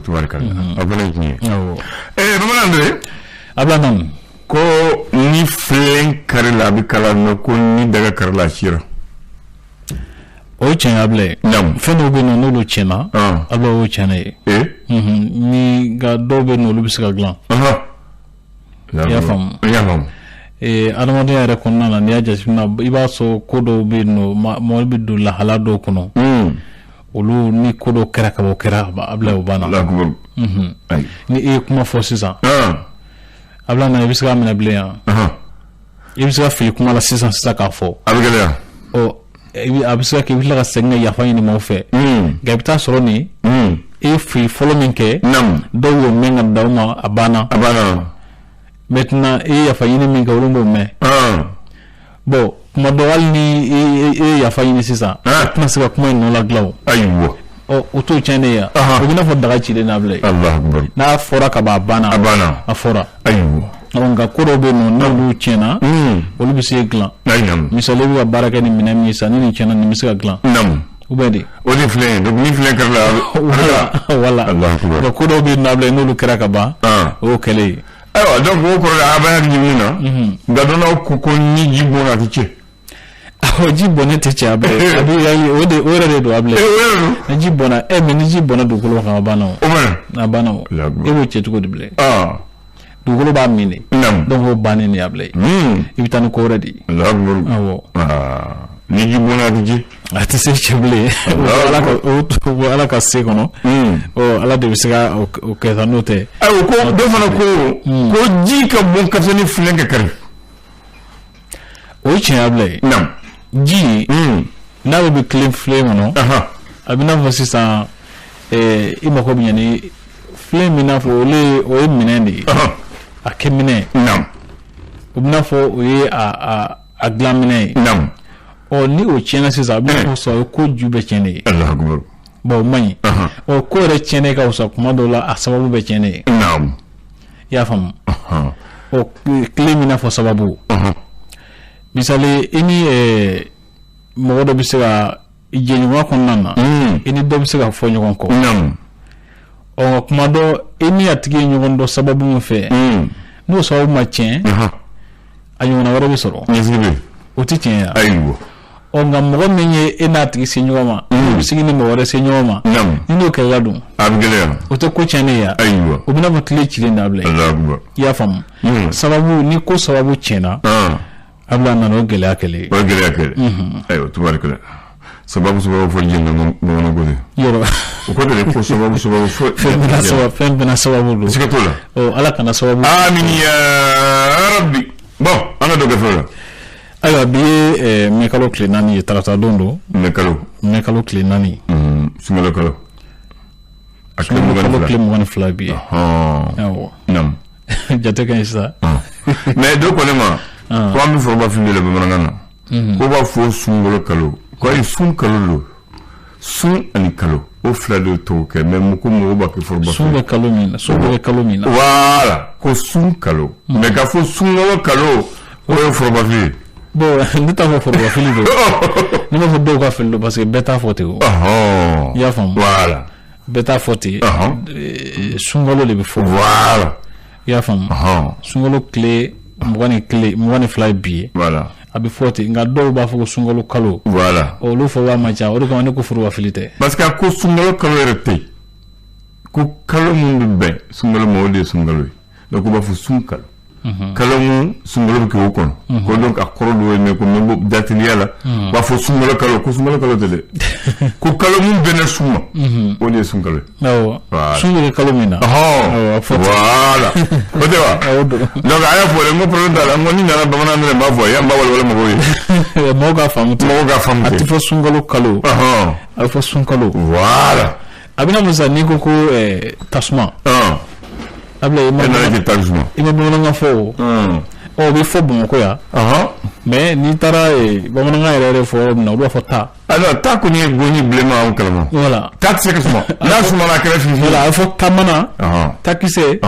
Tubarikala, o fana ye tiɲɛ ye. Bamanan Andre. Abila, naamu. Ko ni filen karila, a bɛ kala, mɛ ko ni daga karila, a cira. O ye tiɲɛ ye, Abila ye. Fɛn dɔw bɛ yen nɔ, n'olu tiɲɛna, Abila, o ye tiɲɛna ye. Ni nka dɔw bɛ yen nɔ, olu bɛ se ka dilan. I y'a faamu? N y'a faamu. Adamadenya yɛrɛ kɔnɔna na, n'i y'a jateminɛ, i b'a sɔrɔ ko dɔw bɛ yen nɔ, mɔgɔ bɛ don lahala dɔw kɔnɔ, olu ni ko dɔw kɛra ka ban, o kɛra, Abila, o banna. Ni e ye kuma fɔ sisan, Abila, na i bɛ se k'a minɛ bilen yan? I bɛ se ka fili kuma la sisan sisan k'a fɔ? A bɛ gɛlɛya. Ɔ, a bɛ se ka kɛ i bɛ tila ka segin ka yafa ɲini maaw fɛ, nka i bɛ taa sɔrɔ nin e ye fili fɔlɔ min kɛ, dɔw y'o mɛn ka da o ma, a banna. A banna. Maintenant, e ye yafa ɲini min kɛ, olu b'o mɛn. Bon, kuma dɔ, hali ni e ye yafa ɲini sisan, i tɛna se ka kuma in nɔ ladilan o. Ayiwa. Ɔ, o t'o tiɲɛnen ye, o bɛ n'a fɔ daga cilen n'a bila ye. N'a fɔra ka ban, a banna. A banna. A fɔra. Ayiwa. Nka ko dɔw bɛ yen nɔ, n'olu tiɲɛna, olu bɛ se dilan. Misali, i bɛ ka baara kɛ ni minɛn min ye sisan, ni nin tiɲɛna, nin bɛ se ka dilan. Ou bien de. O de filɛ ye, donc ni filɛ kɛra la. Voilà. Nka ko dɔw bɛ yen nɔ, Abila, n'olu kɛra ka ban, o y'o kɛlen ye. Ayiwa, donc o kɔrɔ a bɛ hakili min na, nka dɔnnaw ko ko ni ji bɔnna, a tɛ tiɲɛ. Awɔ, ji bɔnnen tɛ tiɲɛ, Abila. A bɛ o de, o yɛrɛ de don, Abila. O yɛrɛ don. Ni ji bɔnna, mais ni ji bɔnna dugukolo kan, a banna o. O banna. A banna o. E b'o cɛ cogo di bilen? Dugukolo b'a min de. Donc o bannen de, Abila. I bɛ taa ni ko wɛrɛ de ye. Awɔ. Ni ji bɔnna, a tɛ ji. A tɛ se cɛ bilen. Ala ka o Ala ka se kɔnɔ. Ɔ, Ala de bɛ se ka o kɛ sa, n'o tɛ. Ayiwa, ko dɔ fana ko ko ji ka bon ka fisa ni filen ka kari. O ye tiɲɛ, Abila ye. Ji, n'a bɛ tilen filen kɔnɔ, a bɛ n'a fɔ sisan i mako bɛ ɲɛ ni filen min n'a fɔ, olu ye, o ye minɛn de ye. A kɛ minɛn. O bɛ n'a fɔ o ye a dilan minɛn ye. Ɔ, ni o tiɲɛna sisan, a bɛ n'a fɔ sisan o ye ko ju bɛɛ tiɲɛnen ye. Bon, o man ɲi. Ɔ, ko yɛrɛ tiɲɛnen ka fisa kuma dɔw la, a sababu bɛɛ tiɲɛnen ye. I y'a faamu? Ɔ, tile min n'a fɔ sababu. Misali, i ni mɔgɔ dɔ bɛ se ka jɛɲɔgɔnya kɔnɔna na, i ni dɔ bɛ se ka fɔ ɲɔgɔn kɔ. Ɔ, nka kuma dɔ, i ni a tigi ye ɲɔgɔn dɔn sababu min fɛ, n'o sababu ma tiɲɛ, a ɲɔgɔnna wɛrɛ bɛ sɔrɔ. O tɛ tiɲɛ ye. Ayiwa. Ɔ, nka mɔgɔ min ye e n'a tigi se ɲɔgɔn ma, n'o bɛ se ni mɔgɔ wɛrɛ se ɲɔgɔn ma, ni n'o kɛlɛla dun, A bɛ gɛlɛya. O tɛ ko tiɲɛnen ye. Ayiwa. O bɛ n'a fɔ tile cilen da, Abila. I y'a faamu? Sababu, ni ko sababu tiɲɛna, Abila, nana o gɛlɛya kɛlɛ ye. O ye gɛlɛya kɛlɛ. Ayiwa, tubarikala. Sababu sababu fɔ diɲɛ na, bamananw ko ten. Yɔrɔ. O ko de ko sababu sababu fɔ. Fɛn bɛna sababu don. Siga t'o la. Ɔ, Ala kana sababu. Amin ya rabbi. Bon, an ka dɔ kɛ fɔlɔ la. Ayiwa, bi ye mɛ kalo tile 4 ye, tarata don don. Mɛ kalo. Mɛ kalo tile 4. Sunkalo kalo. A tile 22. Kalo tile 22 bi ye. Awɔ. Naamu. Jate ka ɲi sisan. Mais dɔ ko ne ma ko an bɛ foroba fili de la bamanankan na. Ko b'a fɔ sunkalo kalo. Ko ayi, sun kalo don. Sun ani kalo, o fila de tɔgɔ kɛ, mais ko mɔgɔw b'a kɛ foroba. Sun bɛ kalo min na, sun bɛ kalo min na. Voilà, ko sun kalo. Mais k'a fɔ sunkalo kalo, o ye foroba fili ye. Bon, ne t'a fɔ foroba fili don. Ne b'a fɔ dɔw ka fili don, parce que bɛɛ t'a fɔ ten o. I y'a faamu? Voilà. Bɛɛ t'a fɔ ten. Sunkalo de bɛ fɔ. Voilà. I y'a faamu? Sunkalo tile mugan ni kelen, 22 ye bi ye. Voilà. A bɛ fɔ ten, nka dɔw b'a fɔ ko sunkalo kalo. Voilà. Olu fɔ waa man ca, o de kama ne ko foroba fili tɛ. Parce que a ko sunkalo kalo yɛrɛ tɛ yen. Ko kalo min bɛ bɛn sunkalo ma, o de ye sunkalo ye. Donc u b'a fɔ sun kalo. Kalo mun sunkalo bɛ kɛ o kɔnɔ. Ko donc a kɔrɔ dɔ ye, mais ko mɛ jateliya la, u b'a fɔ sunkalo kalo, ko sunkalo kalo tɛ dɛ. Ko kalo mun bɛnna sun ma, o de ye sun kalo ye. Awɔ. Sun bɛ kɛ kalo min na. Voilà. O tɛ wa? O don. Donc a y'a fɔ dɛ, n ko problème t'a la, n ko ni nana bamanan minɛ, n b'a fɔ yan, n b'a walawala mɔgɔw ye. Mɔgɔw k'a faamu ten. Mɔgɔw k'a faamu A ten. tɛ fɔ sunkalo kalo. A bɛ fɔ sun kalo. Voilà. A bɛna fɔ sisan, n'i ko ko tasuma. Abila, i ma E nana k'i tasuma. I ma bamanankan fɔ o. Ɔ, o bɛ fɔ Bamakɔ yan. Mais n'i taara bamanankan yɛrɛ yɛrɛ fɔ yɔrɔ min na, olu b'a fɔ ta. Alors ta kɔni ye goɲi bilenman anw kalama. Voilà. Ta tɛ se ka suma. N'a sumana, a kɛra finfin. Voilà, a bɛ fɔ tamana. Takisɛ.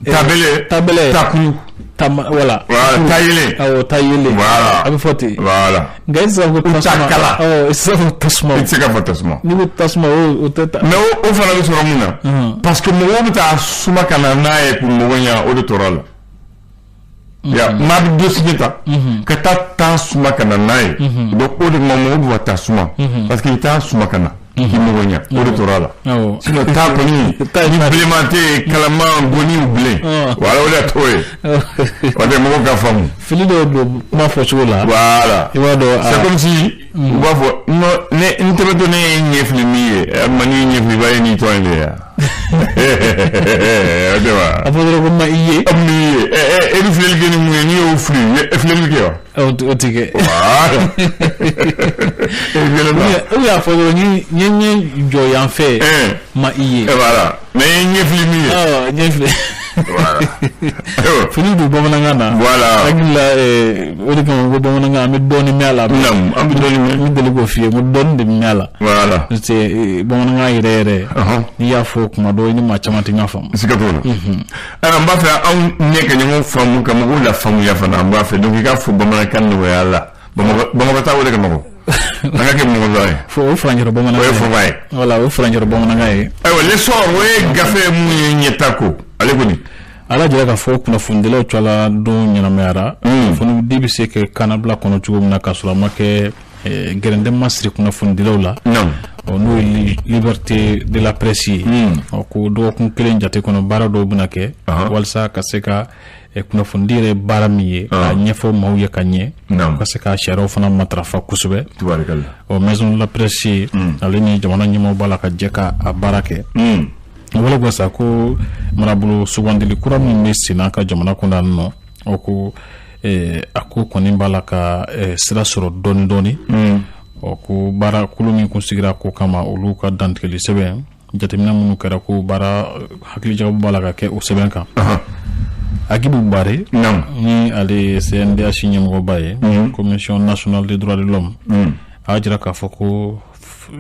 Tabɛlɛ. Tabɛlɛ. Takuru. Voilà. Ta yelen. Awɔ, ta yelen. Voilà. A bɛ fɔ ten. Voilà. Nka i tɛ se ka fɔ tasuma. Kala. Awɔ, i tɛ se ka fɔ tasuma. I tɛ se ka fɔ tasuma. N'i ko tasuma, o tɛ ta. Mais o fana bɛ sɔrɔ mun na? Parce que mɔgɔw bɛ taa suma ka na n'a ye k'u mago ɲa, o de tora la. Ya, maa bɛ dossier ta ka taa taa suma ka na n'a ye. Donc o de ma mɔgɔw bɛ taa suma. Parce que i t'a suma ka na k'i mago ɲa, o de tora la. Sinon taa kɔni ni bilenman tɛ yen, kalaman goni bilen. Voilà, o de y'a to ye. O tɛ mɔgɔw ka faamu. Fili dɔw don kuma fɔcogo la. Voilà. I b'a dɔn. C'est comme si u b'a fɔ non, ne n tɛmɛtɔ ne ye ɲɛ fili min ye, ma n'i ɲɛ fili i b'a ye n'i tɔn in de ye. O tɛ wa? A fɔ dɔrɔn ko ma i ye. Ma i ye. E bɛ filɛli kɛ ni mun ye, n'i y'o fili, e filɛli bɛ kɛ wa? O tɛ kɛ. Voilà. Ou bien a fɔ dɔrɔn n ye ɲɛ jɔ yan fɛ, ma i ye. Voilà. Mais i ye ɲɛ fili min ye. Awɔ, ɲɛ fili. Voilà. Fili don bamanankan na. Voilà. Hakili la, o de kama ko bamanankan an bɛ dɔɔnin mɛn a la. Naamu, an bɛ dɔɔnin mɛn. N bɛ deli k'o f'i ye, n ko dɔɔnin de bɛ mɛn a la. Voilà. Parce que bamanankan yɛrɛ yɛrɛ. N'i y'a fɔ kuma dɔ, i ni maa caman tɛ ɲɔgɔn faamu. Siga t'o la. Ayiwa, n b'a fɛ anw ɲɛ ka ɲɔgɔn faamu, ka mɔgɔw lafaamuya fana, an b'a fɛ. Donc i k'a fɔ bamanankan nɔgɔya la. Bamakɔ ta o de ka nɔgɔn. An ka kɛ mɔgɔ ye. Fo o furancɛrɔ bamanankan ye. O ye fɔba ye. Voilà, o furancɛrɔ bamanankan ye. Ayiwa, L'Essor, o ye gafe mun ye ɲɛta ko ale kɔni. Ala jira k'a fɔ kunnafonidilaw cɔla don ɲɛnamayara. Kunnafoni bɛ se kɛ kannabila kɔnɔ cogo min na k'a sɔrɔ a ma kɛ gɛrɛndɛ ma siri kunnafonidilaw la. N'o ye liberté de la presse ye. Ɔ, ko dɔgɔkun kelen jate kɔnɔ, baara dɔw bɛna kɛ walasa ka se ka kunnafonidi yɛrɛ baara min ye, k'a ɲɛfɔ maaw ye ka ɲɛ, ka se ka sariyaw fana matarafa kosɛbɛ. Ɔ, maison de la presse ale ni jamana ɲɛmaaw b'a la ka jɛ ka a baara kɛ. O wale sa ko marabolo sugandili kura min bɛ sen na ka jamana kɔnɔ yan nɔ, o ko a ko kɔni b'a la ka sira sɔrɔ dɔɔni dɔɔni. Ɔ, ko baara kulu min kun sigira ko kama, olu ka dantigɛli sɛbɛn jateminɛ minnu kɛra, ko baara hakilijagabɔ b'a la ka kɛ o sɛbɛn kan. Agibu Bare, ni ale ye CNDH ɲɛmɔgɔba ye, Commission nationale des droits de l'homme, a y'a jira k'a fɔ ko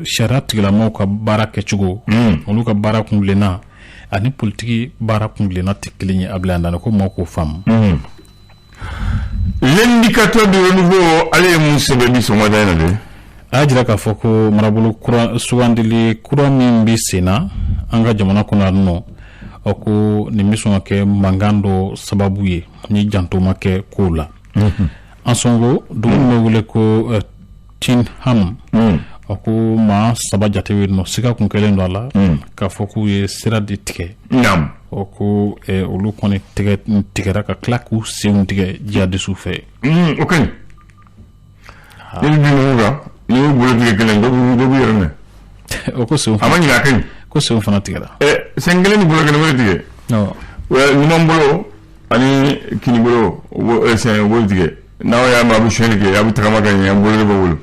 sariya tigilamaw ka baara kɛcogo, olu ka baara kunbilenna ani politiki baara kunbilenna tɛ kelen ye. A bila yan ko maaw k'o faamu. L'Indicateur du Renouveau, ale ye mun sɛbɛn bi sɔgɔmada in na dɛ? A y'a jira k'a fɔ ko marabolo kura sugandili kura min bɛ sen na an ka jamana kɔnɔ yan nɔ, ɔ, ko nin bɛ sɔn ka kɛ mankan dɔ sababu ye ni janto ma kɛ kow la. Ansongo, dugu min bɛ wele ko Tinham, a ko maa 3 jate bɛ yen nɔ, siga kun kɛlen don a la k'a fɔ k'u ye sira de tigɛ. Ɔ, ko olu kɔni tigɛ tigɛra ka tila k'u senw tigɛ jihadisiw fɛ. O ka ɲi. Ne bɛ bin mɔgɔw kan, n'i y'u bolo tigɛ kelen, dɔ b'u yɛrɛ minɛ. O ko senw. A ma ɲinɛ, a ka ɲi. Ko senw fana tigɛra. Sen kelen ni bolo kelen, o de tigɛ. Ɲuman bolo ani kini bolo, o sen, o b'o tigɛ. N'aw y'a mɛn a bɛ sonyɛli kɛ, a bɛ tagama ka ɲɛ, bolo de b'o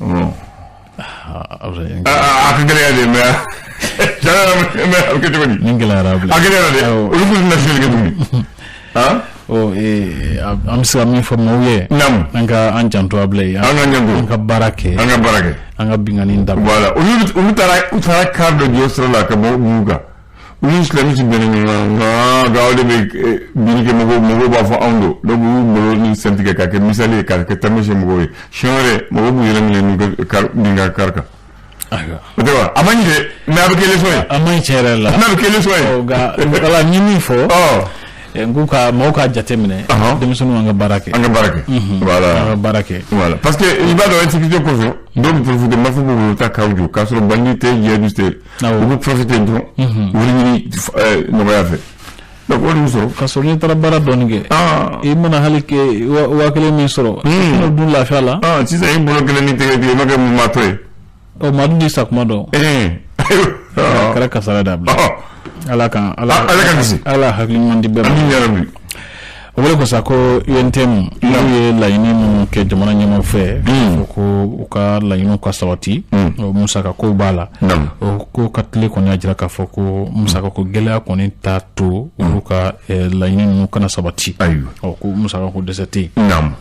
bolo. A ka gɛlɛya de, mais mais a bɛ kɛ cogo di? Nin gɛlɛyara. A gɛlɛyara dɛ, olu kun tɛna sonyɛli kɛ tuguni. Ɔ, an bɛ se ka min fɔ maaw ye. An ka an janto a bila yen. An k'an janto. An ka baara kɛ. An ka baara kɛ. An ka binkanni dabila. Voilà, olu taara car dɔ jɔ sira la ka bɔ b'u kan. Olu silamɛ bɛnnen ɲɔgɔn kan, nka o de bɛ binni kɛ mɔgɔw b'a fɔ anw don. Donc u y'u bolo ni sen tigɛ k'a kɛ misali ye, k'a kɛ taamasiyɛn mɔgɔw ye. Siɲɛ wɛrɛ mɔgɔw b'u yɛrɛ minɛ n'u ka bin ka car kan. Ayiwa. O tɛ wa? A man ɲi dɛ, mais a bɛ kɛ leçon ye. A man ɲi tiɲɛ yɛrɛ la. N'a bɛ kɛ leçon ye. Nka wala n ye min fɔ. N k'u ka maaw k'a jate minɛ. Denmisɛnninw, an ka baara kɛ. An ka baara kɛ. Voilà. An ka baara kɛ. Voilà, parce que i b'a dɔn, insécurité kosɔn, dɔw bɛ profiter, marifa b'u bolo, taa k'aw jɔ k'a sɔrɔ bandit tɛ, jihadiste tɛ. U bɛ profiter dɔrɔn. U bɛ ɲini nɔgɔya fɛ. Donc o de bɛ sɔrɔ. K'a sɔrɔ n'i taara baara dɔɔni kɛ, i mana hali kɛ 1000 min sɔrɔ, i tɛna dun lafiya la. Sisan i bolo kelen ni tɛgɛ tigɛ, i ma kɛ maatɔ ye. Ɔ, maa dun t'i sa kuma dɔn. A kɛra kasara dabila. Ala kan ala ka kisi. Ala hakili ɲuman di bɛɛ ma. Amin yarabi. O wele ko sa ko UNTM, n'u ye laɲini minnu kɛ jamana ɲɛmaaw fɛ, fo ko u ka laɲiniw ka sabati, o musaka kow b'a la. O ko ka tile kɔni y'a jira k'a fɔ ko musaka ko gɛlɛya kɔni t'a to olu ka laɲini ninnu kana sabati. Ɔ, ko musaka ko dɛsɛ tɛ yen.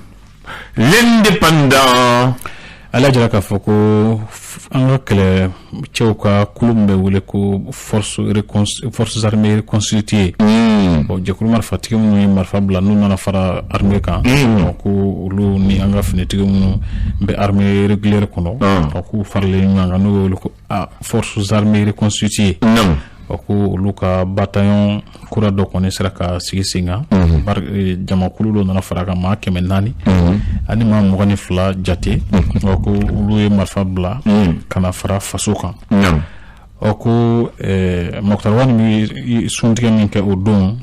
L'Indépendant. Ala jira k'a fɔ ko an ka kɛlɛ cɛw ka kulu min bɛ wele ko forces armées reconstituées, bon, jɛkulu marifatigi minnu ye marifa bila n'u nana fara armée kan, ko olu ni an ka finitigi minnu bɛ armée régulière kɔnɔ, k'u faralen ɲɔgɔn kan, n'u bɛ wele ko forces armées reconstituées, ko olu ka bataillon kura dɔ kɔni sera ka sigi sen kan. Jamakulu dɔ nana fara kan, maa 400 ani maa 22 jate, ko olu ye marifa bila ka na fara faso kan. Ɔ ko Moctar Ouane bɛ suntigɛ min kɛ o don,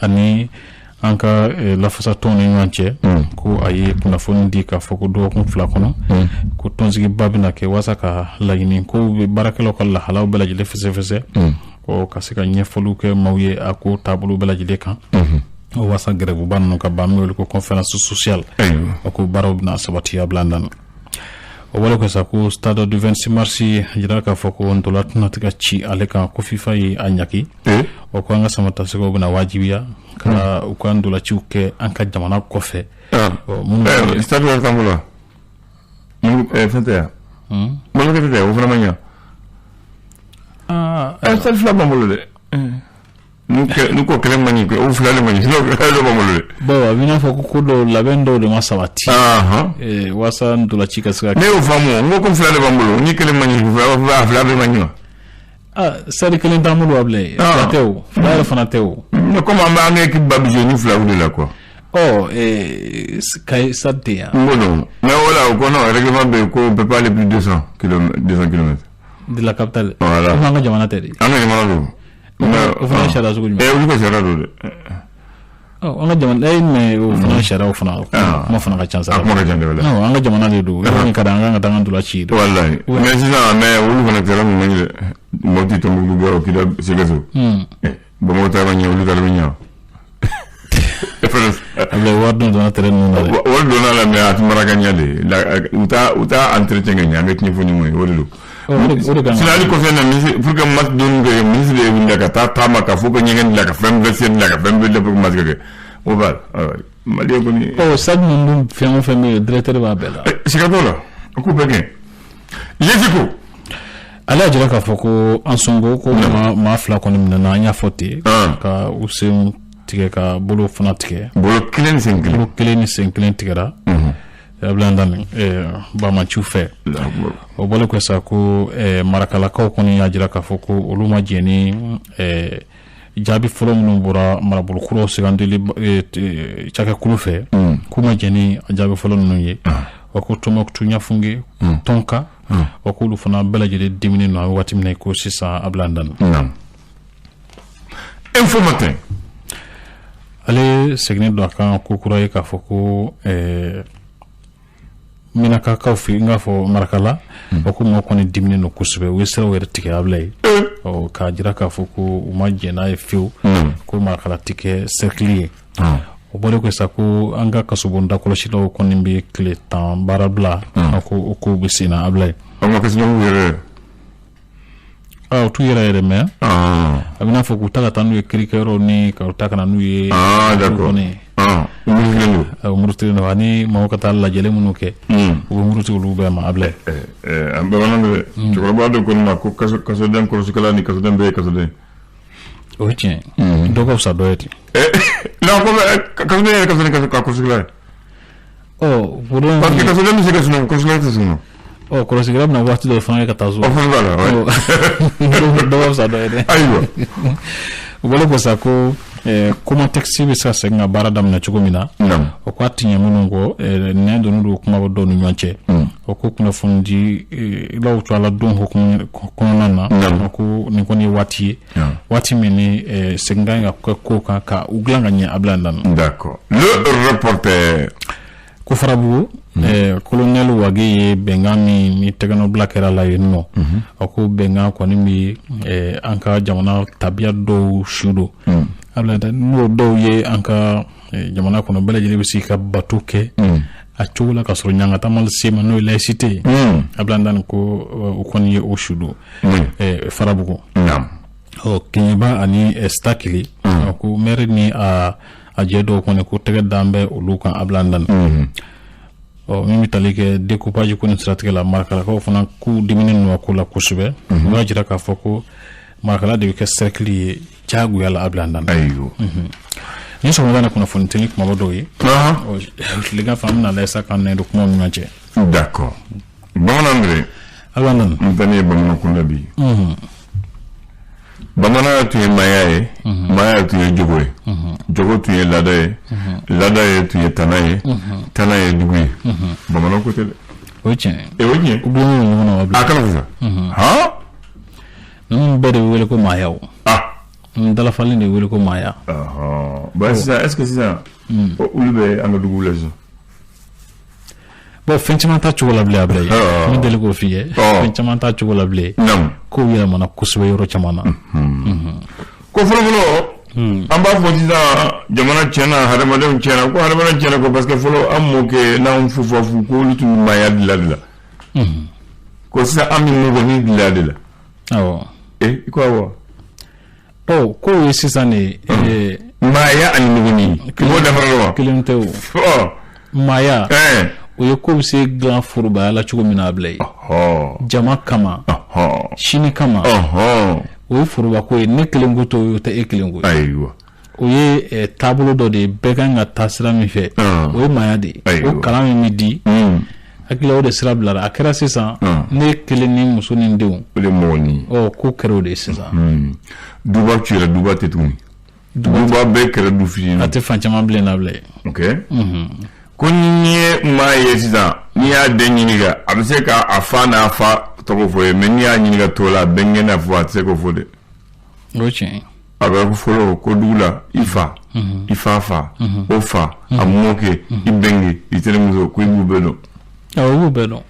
ani an ka lafasatɔnw ni ɲɔgɔn cɛ, ko a ye kunnafoni di k'a fɔ ko dɔgɔkun 2 kɔnɔ, ko tɔnsigiba bɛna kɛ walasa ka laɲini ko bɛ baarakɛlaw ka lahalaw bɛɛ lajɛlen fɛsɛfɛsɛ, ka se ka ɲɛfɔliw kɛ maaw ye a ko taabolo bɛɛ lajɛlen kan, walasa gɛrɛbuba ninnu ka ban, min wele ko conférence sociale, o ko baaraw bɛna sabati a bila dan. O wale ko sa ko stade du 26 mars jira k'a fɔ ko ntola tɛna se ka ci ale kan, ko FIFA ye a ɲaki. O ko an ka samatasɛgɛw bɛna wajibiya ka u ka ntolaciw kɛ an ka jamana kɔfɛ. Stade wɛrɛ t'an bolo fɛn tɛ yan, malokɛ tɛ o fana ma ɲa. Stade 2 b'an bolo dɛ. N'u ko kelen man ɲi, o fila de man ɲi, sinon dɔ b'an bolo dɛ. Bon, a bɛ n'a fɔ ko dɔw labɛn dɔw de ma sabati walasa ntolaci ka se ka. Ne y'o faamu, n ko ko fila de b'an bolo, ni kelen man ɲi, a fila bɛɛ man ɲi wa. Stade kelen t'an bolo wa bilen, fila tɛ o, fila yɛrɛ fana tɛ o. Mais comme an b'an ka équipe ba bɛ jouer ni filaw de la quoi. Ɔ Kayi stade tɛ yan. N b'o dɔn, mais o la o kɔnɔ règlement bɛ yen ko on peut pas aller plus de 200 kilomètres, 200 kilomètres. De la capitale. Voilà. An ka jamana tɛ de. An ka jamana don. O fana ye sariya sugu jumɛn? Olu ka sariya don dɛ. An ka jamana e mais o fana sariyaw fana kuma fana ka ca sa. A kuma ka ca dɛ. Non, an ka jamana de don. Yɔrɔ min ka di an kan ka taa an ka ntola ci. Walayi. Mais sisan, mais olu fana kɛra mun man ɲi dɛ. Mopti, Tombouctou, Gao, Kidal, Sikasso. Bamakɔ ta ma ɲɛ, olu ta bɛ ɲɛ. Ablaye, wari dun donna terrain ninnu na dɛ. Wari donna la, mais a tɛ mara ka ɲɛ de. U t'a entretien ka ɲɛ, an bɛ tiɲɛ fɔ ɲɔgɔn ye, o de don. Sinon hali kɔfɛ na ministre, pour que match donni kɛ, ministre de ye wuli ka taa taama ka fɔ ko ɲɛgɛn dilan, ka fɛn vestiaire dilan, ka fɛn bɛɛ dilan pour que match ka kɛ. O b'a Malien kɔni. Ɔ stade ninnu dun, fɛn o fɛn bɛ yen, directeur b'a bɛɛ la. Siga t'o la, a k'u bɛɛ kɛ. Les Échos. Ale y'a jira k'a fɔ ko Ansongo ko maa 2 kɔni minɛna, an y'a fɔ ten, ka u senw tigɛ, ka bolo fana tigɛ. Bolo kelen ni sen kelen. Bolo kelen ni sen kelen tigɛra. Ablaye bamaciw fɛ. O bɔlen kɔ sa, ko marakalakaw kɔni y'a jira k'a fɔ ko olu ma jɛn ni jaabi fɔlɔ minnu bɔra marabolo kuraw sugandili cakɛkulu fɛ, k'u ma jɛn ni jaabi fɔlɔ ninnu ye. O ko Tɔnbukutu, Ɲafunge, Tɔnka, o k'olu fana bɛɛ lajɛlen diminen don an bɛ waati min na ko sisan, Ablaye Dan. Info Matin. Ale seginnen don a kan ko kura ye k'a fɔ ko Minakakaw fɛ, n k'a fɔ Marakala, o ko mɔgɔ kɔni diminen don kosɛbɛ, u ye siraw yɛrɛ tigɛ Ablaye, k'a jira k'a fɔ ko u ma jɛn n'a ye fiyewu ko Marakala tɛ kɛ cercle ye. O bɔlen kɔ sa, ko an ka kasobonda kɔlɔsilaw kɔni bɛ tile 10 baara bila, ko o kow bɛ sen na Ablaye. An ka kasobonw yɛrɛ. O t'u yɛrɛ yɛrɛ, mais a bɛ n'a fɔ k'u ta ka taa n'u ye kirikɛyɔrɔw ni ka ta ka na n'u ye. D'accord. U murutilen don, ani mɔgɔw ka taa lajɛli minnu kɛ, u bɛ muruti olu bɛɛ ma Ablaye. An bamanan bɛ cɛkɔrɔba dɔ ko ne ma ko kasoden kɔlɔsikɛla ni kasoden bɛɛ ye kasoden. O ye tiɲɛ ye, dɔ ka fisa dɔ ye ten. Non, ko kasoden yɛrɛ kasoden ka kɔlɔsikɛla ye. Ɔ parce que kasoden bɛ se ka sunɔgɔ, kɔlɔsikɛla tɛ sunɔgɔ. Ɔ kɔlɔsikɛla bɛna waati dɔ fana kɛ ka taa so. O fana b'a la. Dɔ ka fisa dɔ ye dɛ. Ayiwa. O bɔlen kɔ sa, ko Comatex bɛ se ka segin ka baara daminɛ cogo min na, o ko a ti ɲɛ minnu kɔ, nɛn donnen don kuma bɛ dɔw ni ɲɔgɔn cɛ. O ko kunnafoni di law to ala don hukumu kɔnɔna na, o ko nin kɔni ye waati ye, waati min ni segin ka kɛ ko kan ka u dilan ka ɲɛ, Ablaye Dan. D'accord. Le Reporter. Ko Farabugu, colonel Wage ye bɛnkan min ni tɛgɛnɔbila kɛra la yen nɔ, a ko bɛnkan kɔni bɛ an ka jamana tabiya dɔw su don, n'o dɔw ye an ka jamana kɔnɔ bɛɛ lajɛlen bɛ se ka bato kɛ a cogo la ka sɔrɔ ɲangata ma se ma, n'o ye laïcité ye. Ablaye Dan ko o kɔni ye o su don Farabugu. Ɔ Keɲeba ani Stakili, ko maire ni a jɛ dɔw kɔni ko tɛgɛ dan bɛ olu kan, Ablaye Dan. Ɔ, min bɛ tali kɛ découpage ko ni siratigɛ la, Marakalakaw fana k'u diminen don a ko la kosɛbɛ. U b'a jira k'a fɔ ko Marakala de bɛ kɛ cercle ye diyagoya la, Ablaye Andani. Ayiwa. Ni sɔgɔmada na, kunnafoni teli kumaba dɔw ye. Ɔ, tilegan fɛ, an bɛna lajɛ sa k'an nɛ don kumaw ni ɲɔgɔn cɛ. D'accord, bamanan dɛ. Ablaye Andani. N taa ne ye bamanan kunda bi. Bamananya tun ye maaya ye, maaya tun ye jogo ye, jogo tun ye laada ye, laada ye tun ye tana ye, tana ye dugu ye. Bamanan ko tɛ dɛ. O ye tiɲɛ ye. E, o ye tiɲɛ. U dulonnen don ɲɔgɔn na, Ablaye. A kana fisa han. Ninnu bɛɛ de bɛ wele ko maaya o. Ninnu dalafalen de bɛ wele ko maaya. Ɔhɔn, bon, sisan, est ce que sisan olu bɛ an ka duguw la sisan? Bon, fɛn caman t'a cogo la bilen, Ablaye. N bɛ deli k'o f'i ye. Fɛn caman t'a cogo la bilen. Kow yɛlɛmana kosɛbɛ yɔrɔ caman na. Ko fɔlɔfɔlɔ, an b'a fɔ sisan jamana tiɲɛna, hadamadenw tiɲɛna, ko hadamadenw tiɲɛna, ko parce que fɔlɔ an mɔkɛ n'anw fufafu, ko olu tun bɛ maaya dilan de la, ko sisan an bɛ mɔgɔnin dilan de la. Awɔ. E, i ko awɔ. Ɔ, kow ye sisan de Maaya ani mɔgɔnin, i b'o dafara dɔn wa? Kelen tɛ o. Maaya, o ye ko bɛ se dilan forobaya la cogo min na, Ablaye, jama kama, sini kama. O ye forobako ye. Ne kelen ko t'o ye, o tɛ e kelen ko ye. O ye taabolo dɔ de ye, bɛɛ kan ka taa sira min fɛ. O ye maaya de ye. O kalan min bɛ di, hakili o de sira bilara. A kɛra sisan ne kelen ni muso ni denw. O de ye mɔgɔnin. Ɔ, ko kɛra o de ye sisan. Duba cira, duba tɛ tuguni, duba bɛɛ kɛra du fitinin. A tɛ fan caman bilen na, bilen. Ok, ko n'i ye maa ye sisan, n'i y'a den ɲininka, a bɛ se k'a fa n'a fa tɔgɔ fɔ ye, mais n'i y'a ɲininka tɔgɔ la, a bɛnkɛ n'a fɔ, a tɛ se k'o fɔ dɛ. O ye tiɲɛ ye. A bɛ fɔlɔ ko dugu la, i fa, i fa fa, o fa, a mɔkɛ, i bɛnkɛ, i terimuso, ko i b'u bɛɛ dɔn. Awɔ, i b'u bɛɛ dɔn.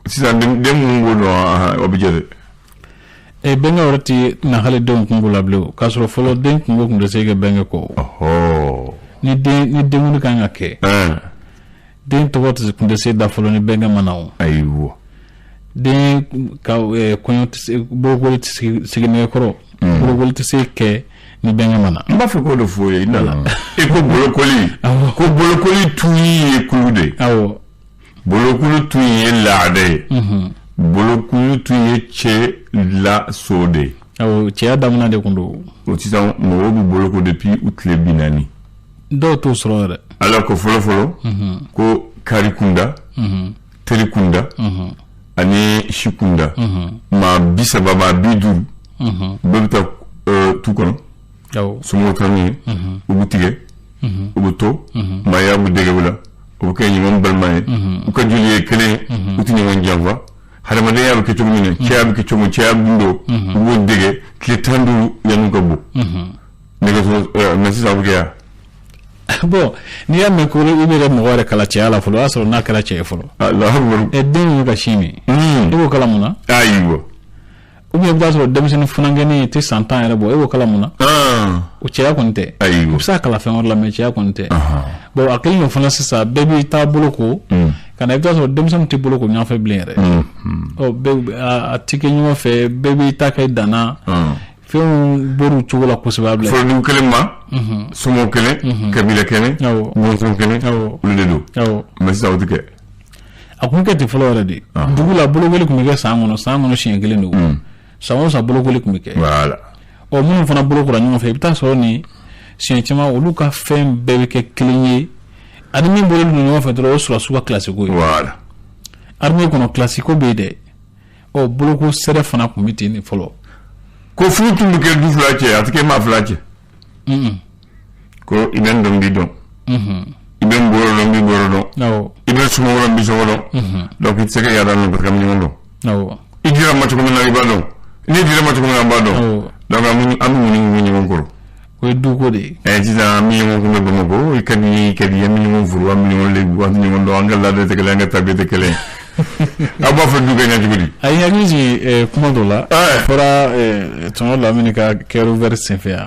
Sisan den minnu b'o dɔn, o bɛ jɛ dɛ. E, bɛnkɛ yɛrɛ tɛ na hali denw kungo la bilen o, k'a sɔrɔ fɔlɔ den kungo tun tɛ se kɛ bɛnkɛ kɔ. Ni den ni denkundi kan ka kɛ, den tɔgɔ tun tɛ se da fɔlɔ ni bɛnkɛ ma na o. Den ka kɔɲɔ tɛ se, bolokoli tɛ se, sigi nɛgɛkɔrɔ, bolokoli tɛ se kɛ ni bɛnkɛ ma na. N b'a fɛ k'o de fɔ ye. I nana, i ko bolokoli, ko bolokoli tun ye kulu de ye. Bolokoli tun ye laada ye. Bolokoli tun ye cɛ la so de ye. Awɔ, cɛya daminɛ de tun don. O sisan mɔgɔw bɛ boloko depuis u tile 40. Dɔw t'o sɔrɔ yɛrɛ. Ala ko fɔlɔ fɔlɔ, ko kari kunda, teri kunda ani si kunda, maa 30, maa 50, bɛɛ bɛ taa tu kɔnɔ. Somɔgɔw taa n'u ye, u bɛ tigɛ, u bɛ to maaya, bɛ dege o la, u bɛ kɛ ɲɔgɔn balima ye, u ka joli ye kelen ye, u tɛ ɲɔgɔn janfa. Hadamadenya bɛ kɛ cogo min na, cɛya bɛ kɛ cogo min, cɛya gundo, u b'o dege tile 15 yan'u ka bɔ nɛgɛso. Mais sisan a bɛ kɛ yan. Bon, n'i y'a mɛn ko i bɛ kɛ mɔgɔ yɛrɛ kala cɛya la fɔlɔ, o y'a sɔrɔ n'a kɛra cɛ ye fɔlɔ. Alahu. Ɛ, den min bɛ ka sin min, e b'o kala mun na? Ou bien i bɛ taa sɔrɔ denmisɛnnin funankɛnin tɛ san 10 yɛrɛ bɔ, e b'o kala mun na? O cɛya kɔni tɛ. U bɛ se ka kalan fɛn wɛrɛ la, mais cɛya kɔni tɛ. Bon, a kɛlen don fana sisan, bɛɛ b'i taa boloko ka na, i bɛ taa sɔrɔ denmisɛnnin tɛ boloko ɲɔgɔn fɛ bilen yɛrɛ. Ɔ, bɛɛ a ti kɛ ɲɔgɔn fɛ, bɛɛ b'i ta kɛ danna. Fɛnw bɔr'u cogo la kosɛbɛ, a bilen. Fɔlɔ, dugu kelen ma, somɔgɔw kelen, kabila kelen, bɔnsɔn kelen, olu de don. Mais sisan o tɛ kɛ. A kun kɛ ten fɔlɔ yɛrɛ de. Dugu la, bolokoli tun bɛ kɛ san kɔnɔ, san kɔnɔ siɲɛ kelen don. San o san bolokoli tun bɛ kɛ. Ɔ, minnu fana bolokora ɲɔgɔn fɛ, i bɛ taa sɔrɔ nin siɲɛ caman, olu ka fɛn bɛɛ bɛ kɛ kelen ye. Ani min bɔlen don ɲɔgɔn fɛ dɔrɔn, o ye sɔrɔdasiw ka kilasi ko ye. Armée kɔnɔ, kilasi ko bɛ yen dɛ. Ɔ, boloko sɛrɛ fana tun bɛ ten de fɔlɔ. Ko furu tun bɛ kɛ du fila cɛ, a tɛ kɛ maa fila cɛ. Ko i bɛ n dɔn, n b'i dɔn. I bɛ n bɔyɔrɔ dɔn, n b'i bɔyɔrɔ dɔn. I bɛ somɔgɔw dɔn, n b'i somɔgɔw dɔn. Donc i tɛ se ka yaala nɔ, parce que an bɛ ɲɔgɔn dɔn. I dira ma cogo min na, i b'a dɔn. Ne dira ma cogo min na, an b'a dɔn. Donc an bɛ mun ni ɲɔgɔn kɔrɔ. O ye duko de ye. Ɛ, sisan an bɛ ɲɔgɔn kunbɛn Bamakɔ, i ka di, i ka di, an bɛ ɲɔgɔn furu, an bɛ ɲɔgɔn lebu, an tɛ ɲɔgɔn dɔn, an ka laada tɛ kelen, an ka tabiya tɛ kelen. Aw b'a fɔ du ka ɲɛ cogo di? A ye hakili jigin kuma dɔ la. A fɔra tɔnɔ Lamini ka cœur ouvert senfɛ yan.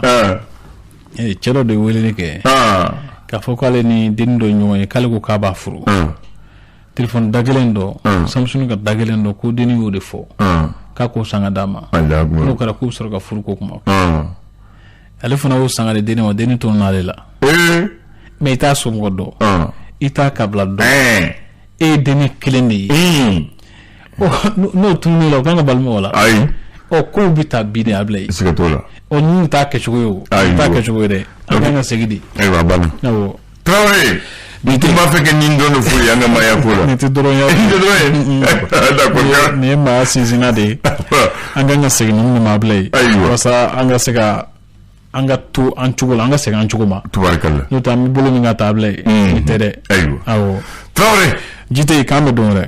Cɛ dɔ de ye weleli kɛ k'a fɔ k'ale ni dennin dɔ ye ɲɔgɔn ye, k'ale ko k'a b'a furu. Téléphone da kelen dɔ, Samsung ka da kelen dɔ, ko dennin y'o de fɔ k'a k'o san ka d'a ma. N'o kɛra, k'u bɛ sɔrɔ ka furu ko kuma. Ale fana y'o san ka di dennin ma, dennin to n'ale la. Mais i t'a somɔgɔ dɔn, i t'a kabila dɔn. E ye denkɛ kelen de ye. N'o tunun'i la, o kan ka bali mɔgɔ la? Ayi. Ɔ, kow bɛ taa bi de, Abulayi. Siga t'o la. Ɔ, ninnu t'a kɛcogo ye, o t'a kɛcogo ye dɛ. An kan ka segin de. Ayiwa, a banna. Awɔ. Tarawele, nin tun b'a fɛ ka nin dɔn de f'u ye an ka maaya ko la. Nin tɛ dɔrɔn ye. Nin tɛ dɔrɔn ye. D'accord. Nin ye maaya sinsinna de ye. An kan ka segin ninnu de ma, Abulayi. Ayiwa. Walasa an ka se ka an ka to an cogo la, an ka segin an cogo ma. Tubarikala. N'o tɛ, an bɛ bolo min ka taa, Abulayi, nin tɛ dɛ. Ayiwa. Awɔ. Tarawele. Ji tɛ yen, k'an bɛ don dɛ.